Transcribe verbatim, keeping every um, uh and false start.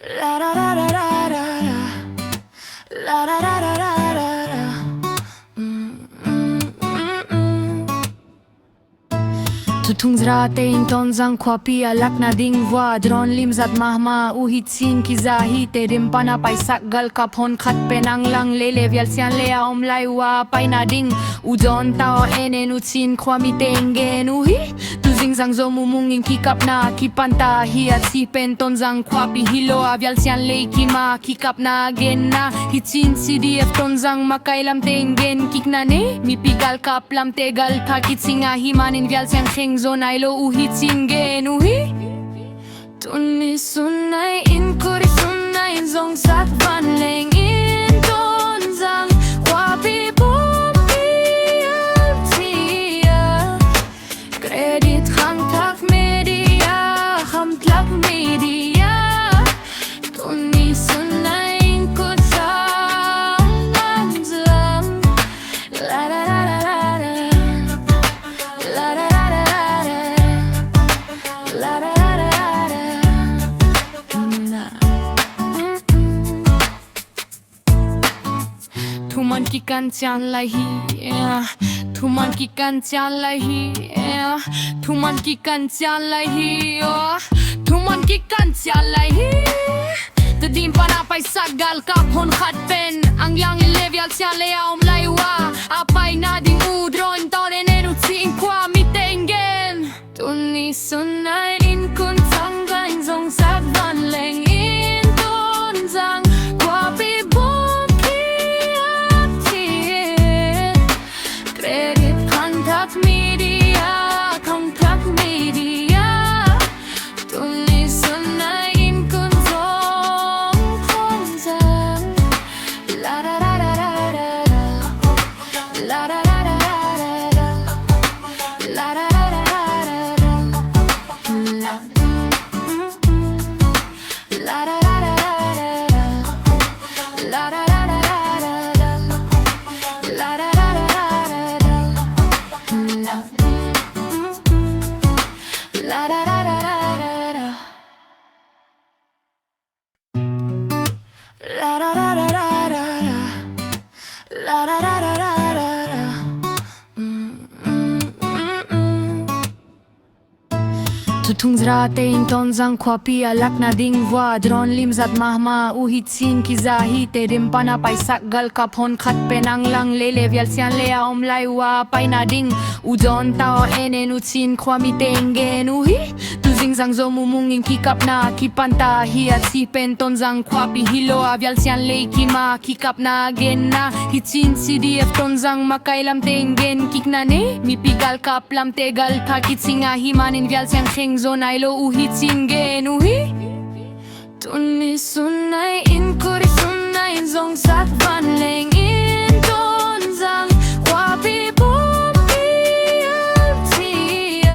La da da da da da da. La da da da da da da. Mm, mm, mm, mm. Tutung Zra te in Tonzang khuapi a lak nading vua drone limzat mahmah uh hi cin kiza hi. Tedim pana paisak galkap hon khat pen Anglang lei le Vialsian lei a om lai uh a pai nading uh dawn ta aw, en en uh cin khuami te in gen uh hi. Tuzing zang Zo Mumung in kikapna kipanta hi a ci pen Tonzang khuapi hi lo a, Vialsian lei kima kikapna genna hi cin C D F Tonzang makai lamte in gen kikna nei. Mipi galkap lamte galtha kicing a hi manin Vialsian kheng zo nai lo uh hi cin gen uh hi. Tuni sun nai in kuri sun nai in zong sak van leng in Tonzang khuapi pumpi a cia. Credit Khangthak Media, Khangthak Media. Tuni sun nai in kut sang an zang. La da da da da da. La da da da da da. La da da da da da. Thuman kikan cian lai hi, eh. Thuman kikan cian lai hi, eh. Thuman kikan cian lai hi, oh. Thuman kikan cian lai hi. Tedim pana paisak galkap hon khat pen Anglang lei le Vialsian lei a om lai uh a, a pai nading uh drone tawh en en uh cin khuami te in gen. Tuni sun nai in kun sang gain zong sak van leng in Tonzang khuapi bum kiat cin. Credit Khangthak Media, Khangthak Media. Tuni sun nai in kun zong Tonzang. La da da da da da da. La da da da da da da. La da da da da da da. La da da da da da da. La da da da da da da. La da da da da da da. La da da da da da da. La da da da da da da. La da da da da da da. Mm, mm, mm, mm. Tutung Zra te in Tonzang khuapi a lak nading vua drone limzat mahmah uh hi cin kiza hi. Tedim pana paisak galkap hon khat pen Anglang lei le Vialsian lei a om lai uh a, pai nading uh dawn ta aw, en en uh cin khuami te in gen uh hi. Tuzing zang Zo Mumung in kikapna kipanta hi a ci pen Tonzang khuapi hi lo a, Vialsian lei kima kikapna genna hi cin C D F Tonzang makai lamte in gen kikna nei. Mipi galkap lamte galtha kicing a hi manin Vialsian kheng zo nai lo uh hi cin gen uh hi. Tuni sun nai in kuri sun nai in zong sak van leng